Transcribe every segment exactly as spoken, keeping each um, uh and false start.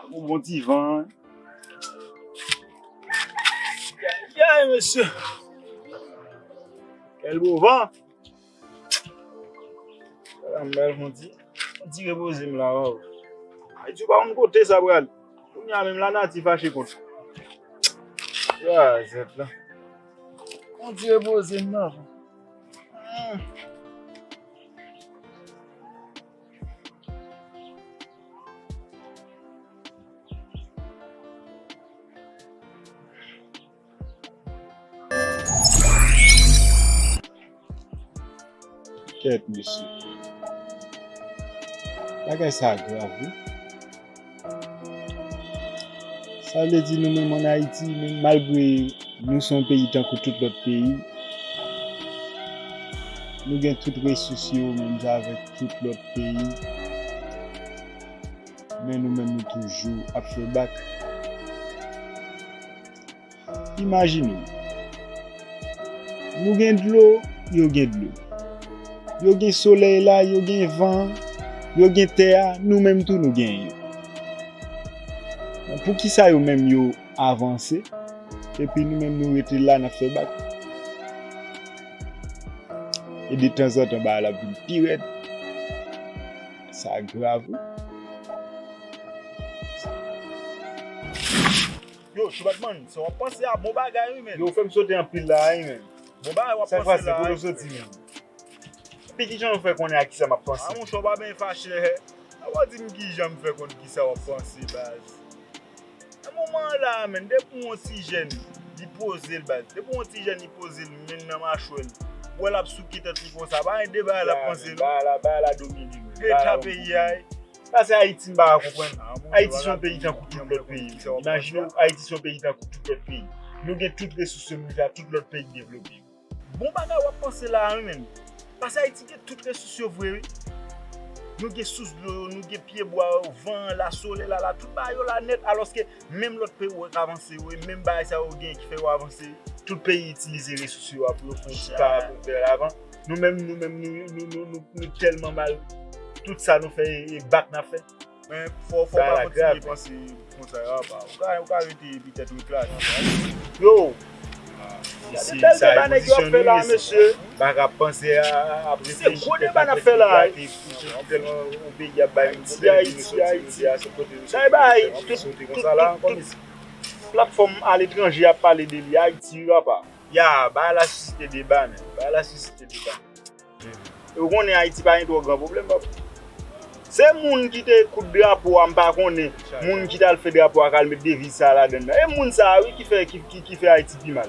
Yon bon ti van. Yay, mesye. Kèl bon van. Sa m bal fon ti, fon ti repoze m la, waw. Ayiti pa konn kote sa pral. Kounye a menm lanati fache kont. Ya, zèt la. Fon ti repoze m la. Hmm. Kèt, mesye. Bagay sa grav, wi. Sa vle di nou menm ann Ayiti, menm malgre nou se yon peyi tankou tout lòt peyi, nou gen tout resous yo menm jan avèk tout lòt peyi, men nou menm nou toujou ap fè bak. Imajine w. Nou gen dlo, yo gen dlo. Yo gen solèy la, yo gen van, yo gen tè a, nou menm tou nou gen yo. Poukisa yo menm yo avanse, epi nou menm nou rete la n ap fè bak? E detanzantan bagay la ap vin pi rèd. Sa grav, wi. Yo, Choubatman, sa w ap panse a bon bagay, wi, men. Yo, w fè m sote anpil la, wi, men. Bon bagay w ap panse la, wi. Sa k pase, kote w soti, men? Epi kijan w fè konnen a kisa m ap panse? A, monchè, w pa byen fache. A, w di m kijan m fè konn kisa w ap panse, baz. Nan moman an la a, menn, depi yon ti jèn, li poze l, baz. Depi yon ti jèn, li poze l, men nan machwè l. W wè l ap souke tèt li konsa, pa gen de bagay l ap panse, non. Bagay la, bagay la domine, menn. Eta peyi a, wi. Sa se Ayiti m pa ka konprann. Ayiti se yon peyi tankou tout lòt peyi. Imajine w, Ayiti se yon peyi tankou tout lòt peyi. Nou gen tout resous yo, nou fè tout lòt peyi devlope yo. Bon bagay w ap panse la a, wi, menn. Paske Ayiti gen tout resous yo vre, wi. Nou gen sous dlo yo, nou gen pyebwa yo, van an la, solèy la la, tout bagay yo la nèt, alòske menm lòt peyi w wè k avanse yo, e menm bagay sa yo gen ki fè yo avanse, tout peyi itilize resous yo a pou yo fè yon ti pa pou fè lavan. Nou menm, nou menm, nou, nou, nou, nou, nou tèlman mal, tout sa nou fè, e, e bak n ap fè. Men fò, fò w pa kontinye panse konsa, papa. Ou ka, ou ka rete epi tèt ou eklate. Yo! Gade bèl deba nèg yo ap fè la, mesye. Bak ap panse a, ap reflechi, se gwo deba n ap fè la. Tèlman yon peyi ap bay yon pwoblèm, Ayiti, Ayiti. Sa e ba Ayiti, tout, tout, tout, tout platfòm aletranje ap pale de li, Ayiti, wi, papa. Ya, bagay la sisite deba, men. Bagay la sisite deba. E ou konnen Ayiti pa gen twò gran pwoblèm, papa. Se moun ki te koud drapo a, m pa konnen. Moun ki t al fè drapo a, k al met deviz sa a ladann nan. E moun sa a, wi, ki fè, ki, ki, ki fè Ayiti pi mal.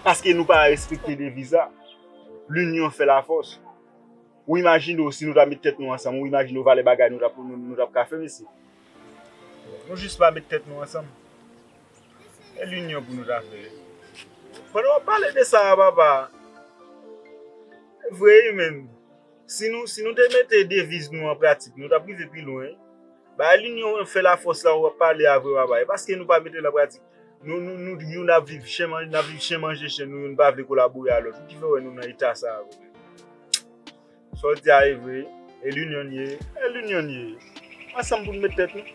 Paske nou pa respekte deviz la. L'union fait la force. Ou imajine w, si nou ta met tèt nou ansanm, ou imajine w valè bagay nou t ap, nou, nou t ap ka fè, mesye. Nou jis pa met tèt nou ansanm. E linyon pou nou ta fè. Pandan w ap pale de sa a, papa, se vre, wi, menn. Si nou, si nou te mete deviz nou an pratik, nou t ap rive pi lwen, wi. Bagay linyon fè lafòs la w ap pale a vre, papa. E paske nou pa mete l an pratik. Nou, nou, nou, youn ap viv chen man-, n ap viv chen manje chen, nou youn pa vle kolabore a lòt. Ou ki fè wè nou nan eta sa a vre. Sa w di a e vre, e linyon n ye, e linyon n ye. Ansanm pou n met tèt nou.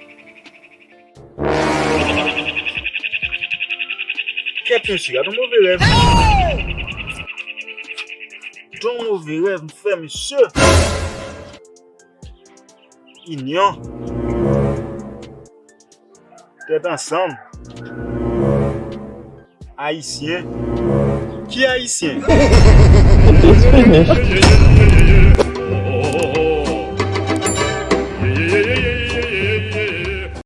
Kèt, mesye, gad yon move rèv. Gad yon move rèv m fè, mesye. Inyon. Tèt ansanm. Ayisyen. Ki Ayisyen? It's finished.